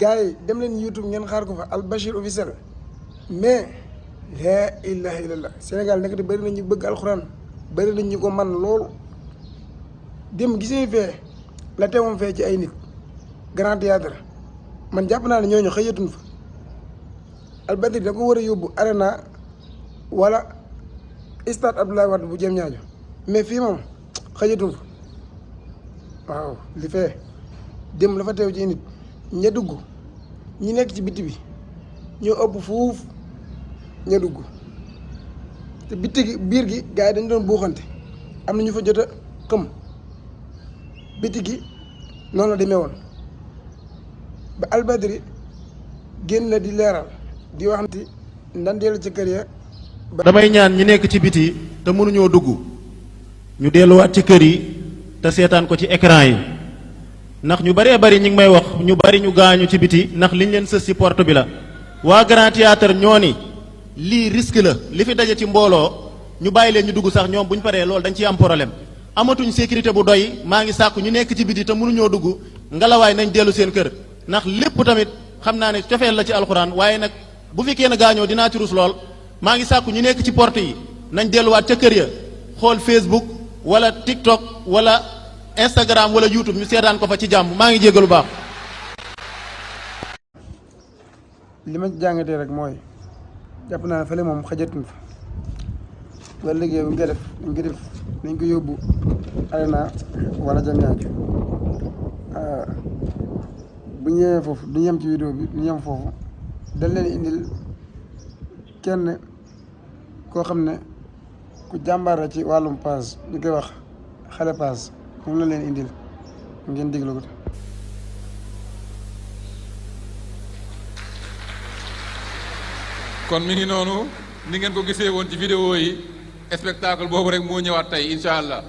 gars yi dem leen YouTube ngeen xaar ko fa Al Bachir officiel mais la ilaha illallah Sénégal nekk te bëri nañ ñu bëgg alxuraan bëri nañ ñu ko man loolu dem gisee fee la teewoon fee ci ay nit grand théâtre man jàpp naa ne ñooñu xëyatuñ fa Al Bachir da ko war a yóbbu arena wala stade Abdoulaye Wade bu jëm ñaajo mais fii moom xëyatuñ fa waaw li fee dem la fa teew ci nit ña dugg ñi nekk ci bitti bi ñoo ëpp fuuf ña dugg te bitti gi biir gi gars yi dañ doon buuxante am na ñu fa jot a xëm bitti gi noonu la demee woon ba Al Bachir génn na di leeral di wax nti ndan dellu ci kër ya. damay ñaan ñi nekk ci biti te mënuñoo dugg ñu delluwaat ci kër yi te seetaan ko ci écran yi ndax ñu bëree bëri ñi ngi may wax ñu bëri ñu gaañu ci biti ndax liñ leen sës ci porte bi la. waa Grand Théâtre ñoo ni lii risque la li fi daje ci mbooloo ñu bàyyi leen ñu dugg sax ñoom bu ñu paree loolu dañ ciy am problème amatuñ sécurité bu doy maa ngi sàkku ñu nekk ci biti te mënuñoo dugg ngelawaay nañ dellu seen kër ndax lépp tamit xam naa ne cofeel la ci alxuraan waaye nag bu fi kenn gaañoo dinaa ci rus lool maa ngi sàkku ñu nekk ci porte yi nañ delluwaat ca kër ya xool Facebook wala TikTok wala Instagram wala YouTube ñu seetaan ko fa ci jàmm maa ngi jéggalu baax. li ma jàngatee rek mooy jàpp naa ne fële moom xajatuñ fa wala liggéey bu ñu koy def nañ ko yóbbu arena wala jam ñaajo bu ñëwee foofu du ñu yem ci vidéo bi du ñu yem foofu dañ leen indil kenn koo xam ne ku jàmbaara ci wàllum paas ñu koy wax xale paas moom la leen indil ngeen déglu ko. kon mi ngi noonu ni ngeen ko gisee woon ci vidéo yi spectacle boobu rek moo ñëwaat tey incha allah.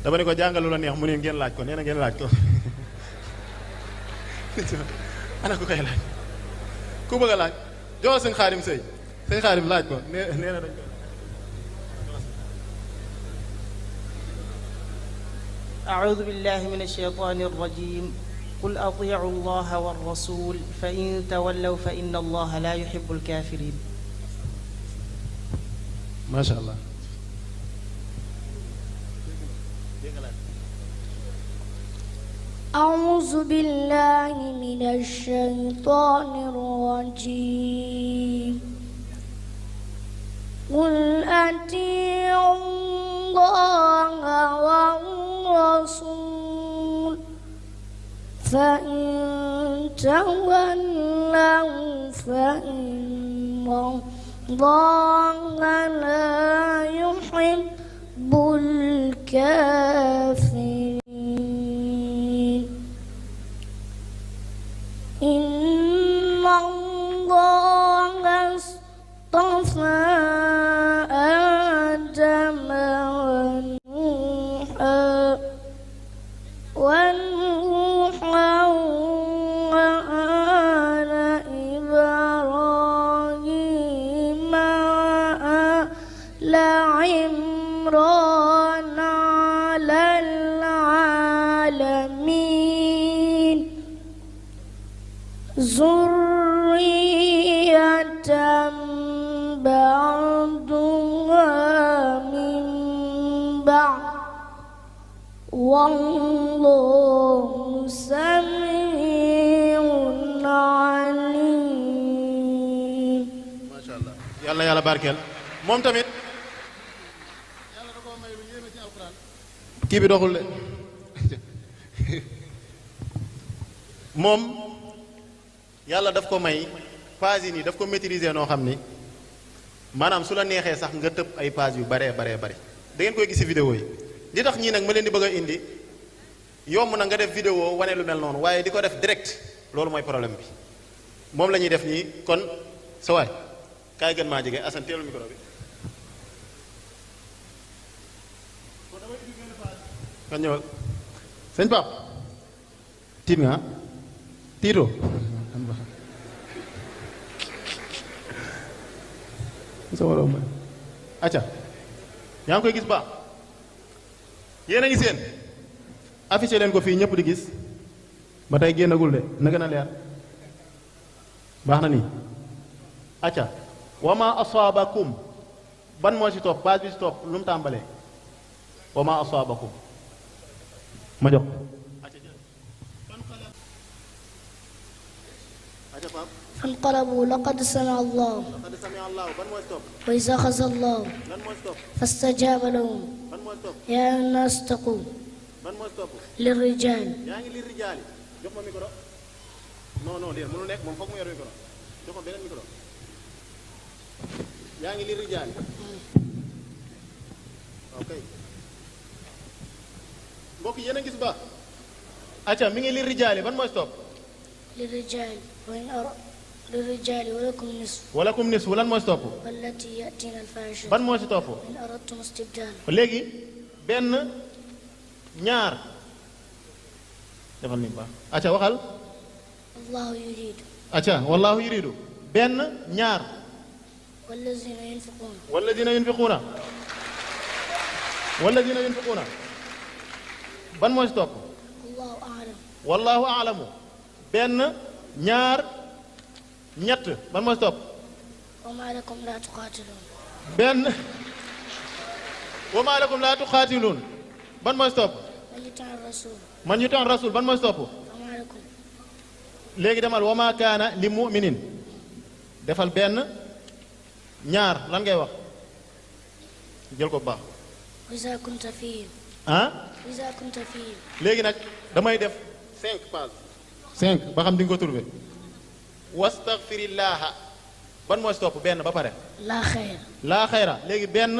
dama ne ko jàngal lu la neex mu ne ngeen laaj ko nee na ngeen laaj ko ana ku koy laaj ku bëgg a laaj jox sëñ Xaadim sëy sëñ Xaadim laaj ko nee na dañ ko أعوذ بالله من الشيطان الرجيم قل أطيعوا الله والرسول فإن تولوا فإن الله لا يحب الكافرين ما شاء الله أعوذ بالله من الشيطان الرجيم قل أطيعوا الله والرسول فإن تولوا فإن الله لا يحب الكافرين إن الله اصطفى آدم ونوحا وآل إبراهيم وآل عمران على العالمين ذرية بعضها من بعض والله سميع عليم. macha allah yàlla na yàlla barkeel moom tamit kii bi doxul de moom yàlla daf ko may page yi nii daf ko maîtriser noo xam ni maanaam su la neexee sax nga tëb ay page yu baree baree bari da ngeen koy gis ci vidéo yi li tax ñii nag ma leen di bëgg a indi yomb na nga def vidéo wane lu mel noonu waaye di ko def direct loolu mooy problème bi moom la ñuy def nii kon sa waay kaay gën maa jege Assane teelul micro bi kon ñëwal sëñ Pape tiit nga tiitoo sa waroon ma acca yaa ngi koy gis baax yéen a ngi seen affiché leen ko fii ñëpp di gis ba tey génnagul de na gën a leer baax na nii acca wama asaabakum ban moo ci topp page bi ci topp lu mu tàmbalee wama asaabakum ma jox فانقلبوا لقد سمع الله لقد سمع الله ban moo ci topp وإذا أخذ الله lan moo ci topp فاستجاب لهم ban moo ci topp يا أيها الناس اتقوا ban moo ci topp للرجال yaa ngi liir rijaali jox ma micro non non déedéet mënu nekk moom foog mu yor micro jox ma beneen micro yaa ngi liir rijaali ok mbokk yéen a gis ba acca mi ngi liir rijaali ban moo ci topp للرجال للرجال ولكم نصف walakum nis lan moo ci topp والتي يأتين الفاحشة ban moo ci topp إن أردتم استبدالا léegi benn ñaar defal ni baax acca waxal الله يريد acca wallahu yuridu benn ñaar والذين ينفقون walladina yunfiquuna walladina yunfiquuna ban moo ci topp الله أعلم wallahu aalamu benn ñaar ñett ban moo ci topp وما لكم لا تقاتلون benn wa maa lakum laa tuqaatiluun ban moo ci topp من يطع الرسول man yuti rasul ban moo ci topp فما لكم léegi demal wa maa kaana li muminin defal benn ñaar lan ngay wax jël ko bu baax وإذا كنت فيهم ah وإذا كنت فيهم léegi nag damay def 5 pages 5 ba xam di nga ko trouvé wastaghfirillaaha ban moo ci topp benn ba pare لا خير laa xayra léegi benn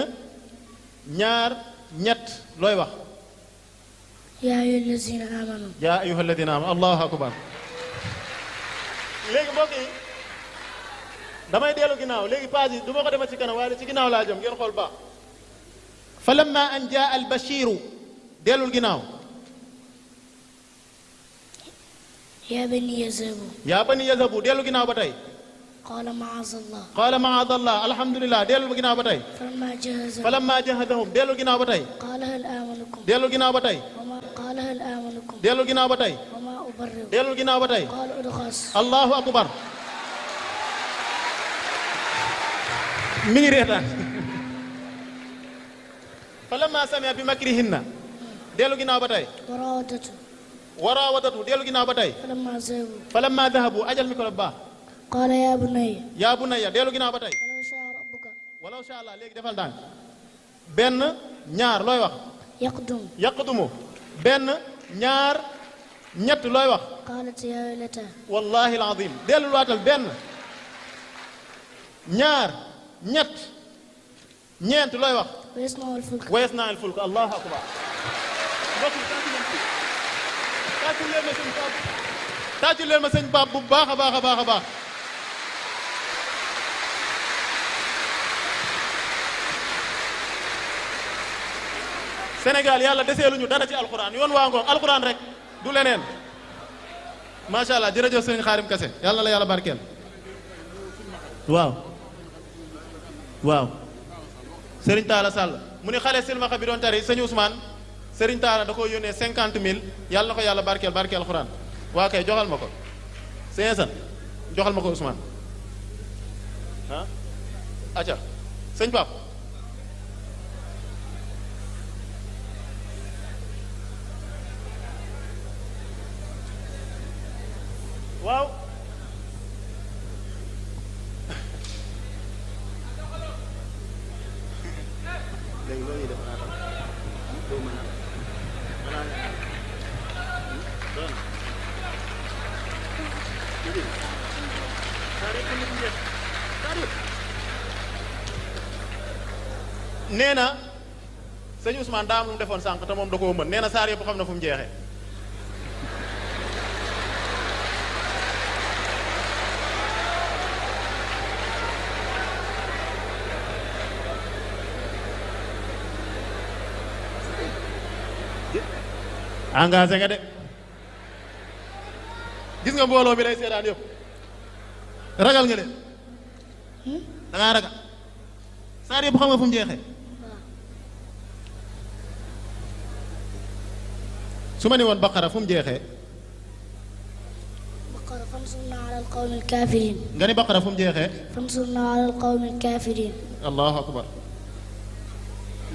ñaar ñett looy wax يا أيها الذين آمنوا yaa ayuha alladina amanu allahu akbar léegi mbokk yi damay dellu ginnaaw léegi page yi du ma ko demal ci kanam waaye ci ginnaaw laa jëm ngeen xool baax fa lamma an jaa al bashiru dellul ginnaaw يا بني يذهبوا yaa bani yazhabu dellu ginnaaw ba tey قال معاذ الله qaala maadallah alhamdulillah dellu ginnaaw ba tey فلما جهزهم fa lamma jahadahum dellu ginnaaw ba tey قال هل آمنكم dellu ginnaaw ba tey وما قال هل آمنكم dellu ginnaaw ba tey وما أبرئ dellu ginnaaw ba tey قال ادخس allahu akbar mi ngi reetaan fa lamma samia bi makrihinna dellu ginnaaw ba tey وراودته waraawadatu dellu ginnaaw ba tey فلما ذهبوا fa lamma dahabu ajal mi ko la baax قال يا بني yaa bunayya dellu ginnaaw ba tey ولو شاء ربك walaw sha allah léegi defal dànk benn ñaar looy wax يقدم yaqdumu benn ñaar ñett looy wax قالت يا ويلتى wallahi alazim dellu waatal benn ñaar ñett ñeent looy wax ويصنع الفلك wayasna al fulk allahu akbar mbokk yi tàccu leen ma sëñ Pape tàccu leen ma sëñ Pape bu baax a baax a baax a baax Sénégal yàlla deseeluñu dara ci alxuraan yoon waa ngoog alxuraan rek du leneen macha allah jërëjëf sëñ Xaarim Kase yàlla la yàlla barkeel waaw waaw Serigne Talla Sall mu ni xale silmaxa bi doon tari sëñ Ousmane Serigne Talla da ko yónnee 50 000 yàlla na ko yàlla barkeel barkeel alxuraan waa kay joxal ma ko sëñ San joxal ma ko Ousmane ah acca sëñ Pape waaw léegi loolu ñuy def naa tam doo mën nee na sëñ Ousmane daa am lu mu defoon sànq te moom da koo mën nee na saar yëpp xam na fu mu jeexee engagé nga de gis nga mbooloo mi lay seetaan yëpp ragal nga leen da ngaa ragal saar yëpp xam nga fu mu jeexee su ma ne woon baqara fu mu jeexee بقرة فانصرنا على القوم الكافرين nga ni baqara fu mu jeexee فانصرنا على القوم الكافرين allahu akbar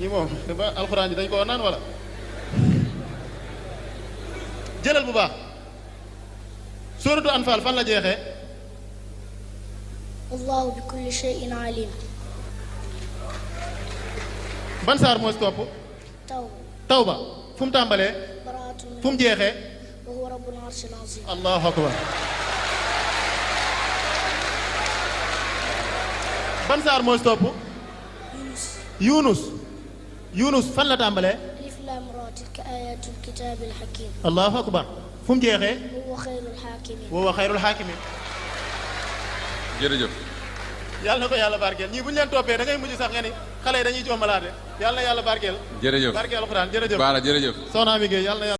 ñi moom ba alxuraan ji dañ koo naan wala jëlal bu baax suuratu anfaal fan la jeexee والله بكل شيء عليم ban saar moo si topp توبة tawba fu mu tàmbalee براءة fu mu jeexee وهو رب العرش العظيم allahu akbar ban saar moo si topp يونس yunus fan la tàmbalee ألف لام را تلك آيات الكتاب الحكيم allahu akbar fu mu jeexee وهو خير الحاكمين wa huwa xayrul xaakimiin jërëjëf yàlla na ko yàlla barkeel ñii bu ñu leen toppee da ngay mujj sax nga ni xale yi dañuy jommalaate yàlla na yàlla barkeel jërëjëf barkeel alxuraan jërëjëf Baara jërëjëf soxna mi Gueye yàlla na